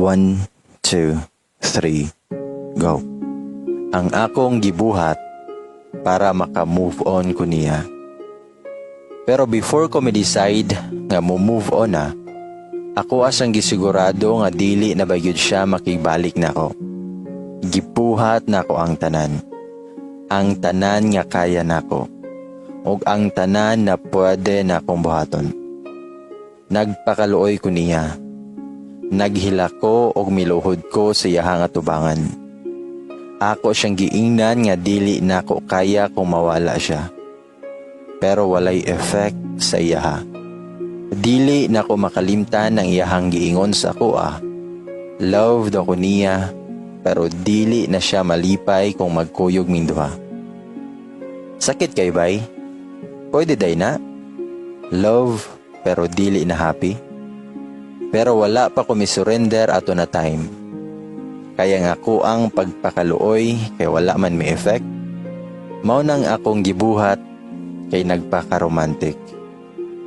One, two, three, go. Ang akong gibuhat para maka-move on ko niya. Pero before ko mi-decide nga mo move on na, ako asang gisigurado nga dili na ba gyud siya makigbalik nako. Gibuhat nako ang tanan. Ang tanan nga kaya nako. Ug ang tanan na pwede na akong buhaton. Nagpakaluoy ko niya. Naghilak ko og miluhod ko sa iyahang atubangan. Ako siyang giingnan nga dili nako kaya kung mawala siya. Pero walay effect sa iyaha. Dili nako makalimtan ang iyahang giingon sa akoa. Love daw ko niya, pero dili na siya malipay kung magkuyog ming duha. Sakit kay bay? Pwede day na? Love pero dili na happy? Pero wala pa ko mi-surrender ato na time. Kaya nga ako ang pagpakaluoy kay wala man may effect. Mao nang akong gibuhat kay nagpaka-romantic.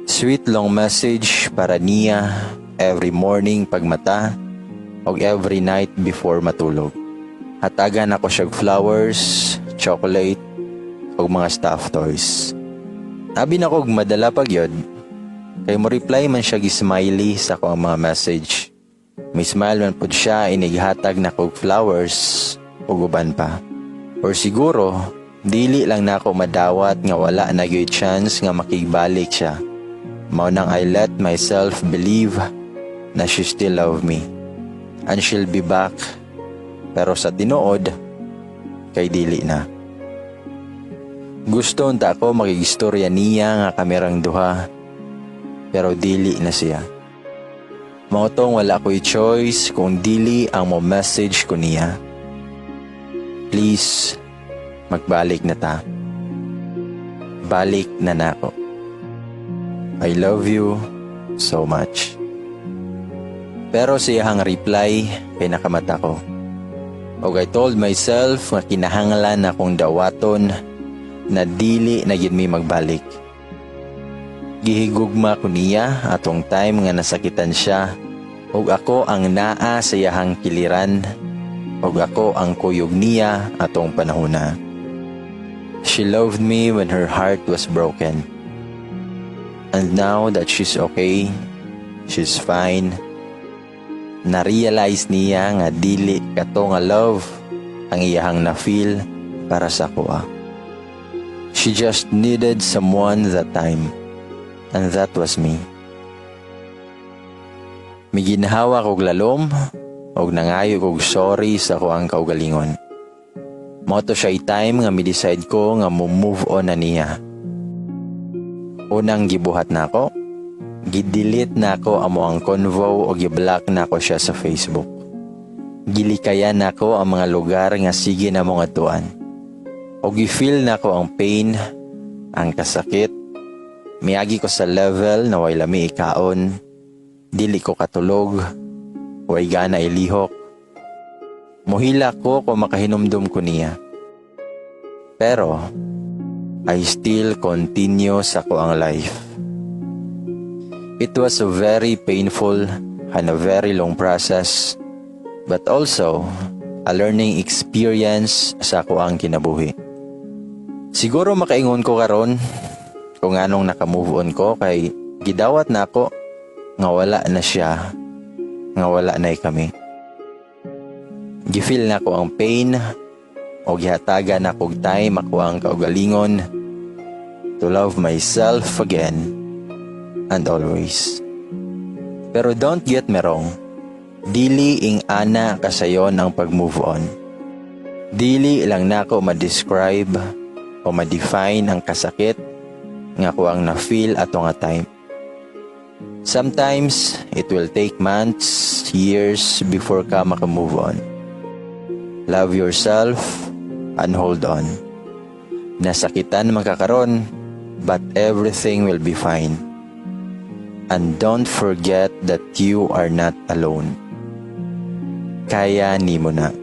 Sweet long message para niya every morning pagmata og every night before matulog. Hatagan ako siyag flowers, chocolate, ug mga stuffed toys. Abi na kog madala pa gyud kay mo reply man siya smiley sa ako ang mga message. May smile man pud siya inighatag na kog flowers ug uban pa. Or siguro dili lang nako madawat nga wala na gyud chance nga makigbalik siya. Mao nang I let myself believe na she still love me and she'll be back. Pero sa tinuod kay dili na. Gusto unta ako makigistorya niya nga kami rang duha, pero dili na siya. Mao tong wala ko'y choice kung dili ang mo message ko niya. Please, magbalik na ta. Balik na nako. I love you so much. Pero siyahang reply kay nakamata ko. Og I told myself nga kinahanglan akong dawaton na dili na gyud mi magbalik. Gihigugma ko niya atong time nga nasakitan siya ug ako ang naa sa iyahang kiliran ug ako ang kuyog niya atong panahona. She loved me when her heart was broken. And now that she's okay, she's fine. Na-realize niya nga dili kato nga love ang iyahang na-feel para sa akoa. She just needed someone that time. And that was me. Miginhawa kog lalom og nangayo kog sorry sa akoang kaugalingon. Mao to siya time nga mi-decide ko nga mo move on na niya. Unang gibuhat nako, gi-delete nako amo ang convo o gi-block nako siya sa Facebook. Gilikayan nako ang mga lugar nga sige na mga tuan. O gi-feel nako ang pain, ang kasakit. Miagi ko sa level na way lami ikaon, dili ko katulog, way gana ilihok. Muhila ko kung makahinumdum ko niya. Pero, I still continue sa akoang life. It was a very painful and a very long process, but also a learning experience sa akoang kinabuhi. Siguro makaingon ko karon kung anong naka-move on ko kay gidawat na ako nga wala na siya, nga wala na kami. Gifeel na ko ang pain o gihatagan na kog time ako ang kaugalingon to love myself again and always. Pero don't get me wrong, dili ing ana kasayon ang pag-move on. Dili lang nako ma-describe o ma-define ang kasakit nga ako ang na-feel ato nga time. Sometimes, it will take months, years before ka maka-move on. Love yourself and hold on. Nasakitan man ka karon, but everything will be fine. And don't forget that you are not alone. Kaya nimo na.